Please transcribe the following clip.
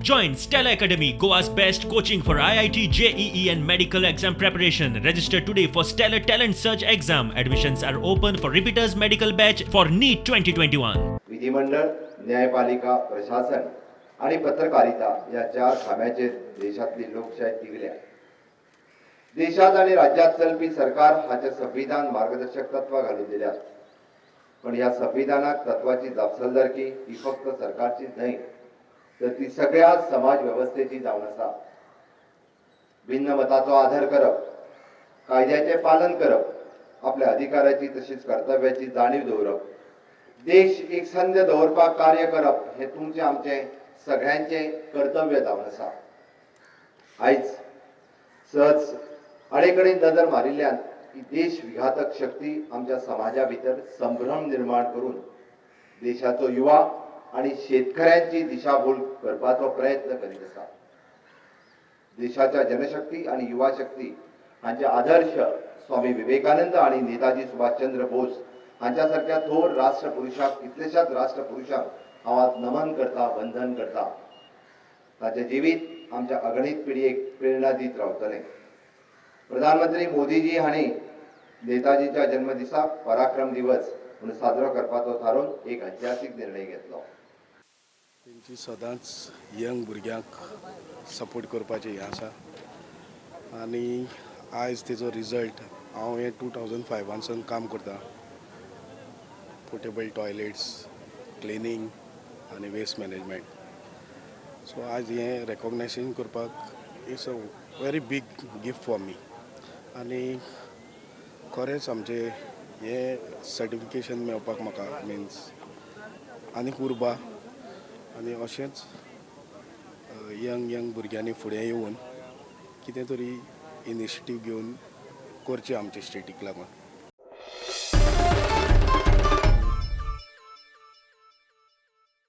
Join Stellar Academy, Goa's best coaching for IIT, JEE and medical exam preparation. Register today for Stellar Talent Search exam. Admissions are open for repeaters medical batch for NEET 2021. विधिमंडळ, न्यायपालिका, प्रशासन आणि पत्रकारिता या चार खांब्याचेर देशातली लोकशाय तिगल्या. देशात आणि राज्यात चलपी सरकार हाचे संविधान मार्गदर्शक तत्वां घालून दिल्यात, पण ह्या संविधानाक तत्वाची जापसालदारकी ही फक्त सरकारचीच न्हय, तर ती सगळ्या समाज वेवस्थेची जावन आसा. भिन्न मताचो आदर करप, कायद्याचें पालन करप, आपल्या अधिकाराची तशीच कर्तव्याची जाणीव दवरप, देश एकसंध दवरपाक कार्य करप हे तुमचें आमचें सगळ्यांचें कर्तव्य जावन आसा. आयज सहज आडेकडेन नदर मारिल्ल्यान ही देश विघातक शक्ती आमच्या समाजा भितर संभ्रम निर्माण करून देशाचो युवा आणि शेतकऱ्यांची दिशाभूल करपाचो प्रयत्न करीत आसा. देशाच्या जनशक्ती आणि युवा शक्ती हांचे आदर्श स्वामी विवेकानंद आणि नेताजी सुभाषचंद्र बोस हांच्या सारख्या थोर राष्ट्रपुरुषाक, कितलेशाच राष्ट्रपुरुषांक हांव आज नमन करता, वंदन करता. ताचें जिवीत आमच्या अगणीत पिळगेक प्रेरणा दीत रावतलें. प्रधानमंत्री मोदीजी हांणी नेताजीच्या जन्मदिसाक पराक्रम दिवस म्हणून साजरो करपाचो थारोवन एक ऐतिहासीक निर्णय घेतलो. तेंची सदांच यंग भुरग्यांक सपोर्ट करपाचें हें आसा आनी आयज तेजो रिजल्ट. हांव हें 2005सावन काम करता, पोर्टेबल टॉयलेट्स, क्लिनींग आनी वेस्ट मॅनेजमेंट. सो आज हें रेकोगनायझेशन करपाक it's a very big gift for me. आनी खरेंच आमचें हें सर्टिफिकेशन मेळपाक म्हाका मिन्स आनीक उर्बा आनी अशेंच यंग यंग भुरग्यांनी फुडें येवन कितें तरी इनिशिएटीव घेवन करचें आमचे स्टेटीक लागून.